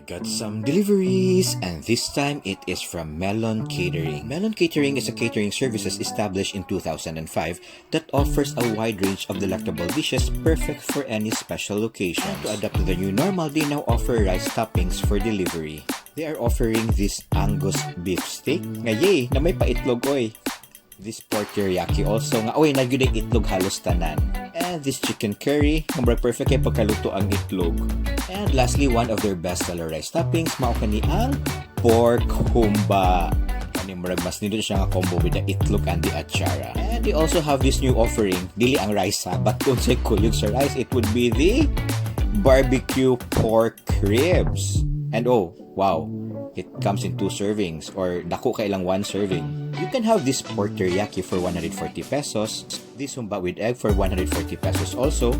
I got some deliveries, and this time it is from Melon Catering. Melon Catering is a catering services established in 2005 that offers a wide range of delectable dishes perfect for any special occasion. To adapt to the new normal, they now offer rice toppings for delivery. They are offering this Angus beef steak. Nga yay, na may paitlog oy. This pork teriyaki also nga oy naa gyud itlog halos tanan. And this chicken curry, nga murag perfect kay pagkaluto ang itlog. And lastly, one of their best seller rice toppings mao kani ang pork humba. Kani murag mas nindot siya nga combo with the itlog and the atsara. And they also have this new offering, dili ang rice ha, but kung say kuyog sa rice, it would be the barbecue pork ribs. And oh, wow, it comes in two servings or dako kay ilang one serving. You can have this pork teriyaki for 140 pesos, this humba with egg for 140 pesos also,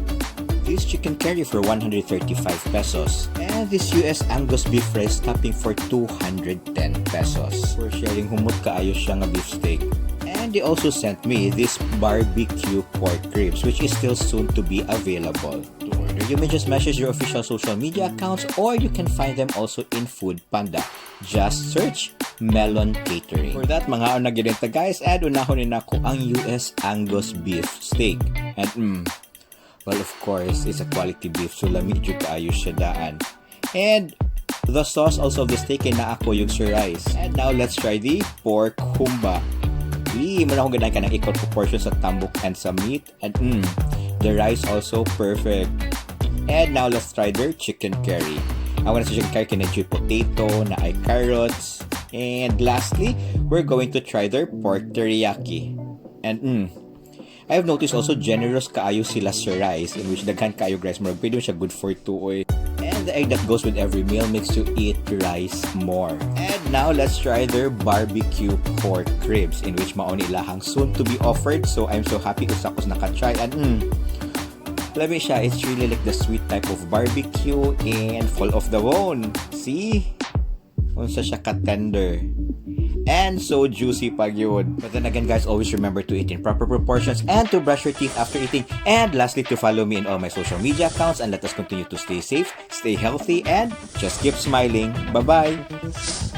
this chicken curry for 135 pesos, and this US Angus beef rice topping for 210 pesos. For sharing, humot kaayo siya nga beef steak. And they also sent me this barbecue pork ribs, which is still soon to be available. To order, you may just message your official social media accounts or you can find them also in Food Panda. Just search Melon Catering. For that, mangaon na gyud ta, guys, and unahon ni nako ang US Angus beef steak. And well, of course, it's a quality beef, so lami jud kaayo siya daan. And the sauce also of the steak ay naa kuyog sa rice. And now, let's try the pork humba. Di mo na akong ganahan kanang equal proportion sa tambok and sa meat. And the rice also perfect. And now let's try their chicken curry. Ang sa chicken curry kini potato, naay carrots. And lastly, we're going to try their pork teriyaki. And I have noticed also generous kaayo sila sa rice, in which daghan kaayo rice, murag pwede mo siya good for two oy. And the egg that goes with every meal makes you eat rice more. And now let's try their barbecue pork ribs, in which mao ni ilahang soon to be offered. So I'm so happy usa ko naka-try and lami siya. It's really like the sweet type of barbecue and full of the bone. See? Unsa siya ka-tender. And so juicy pa gyud. But then again, guys, always remember to eat in proper proportions and to brush your teeth after eating. And lastly, to follow me in all my social media accounts and let us continue to stay safe, stay healthy, and just keep smiling. Bye-bye!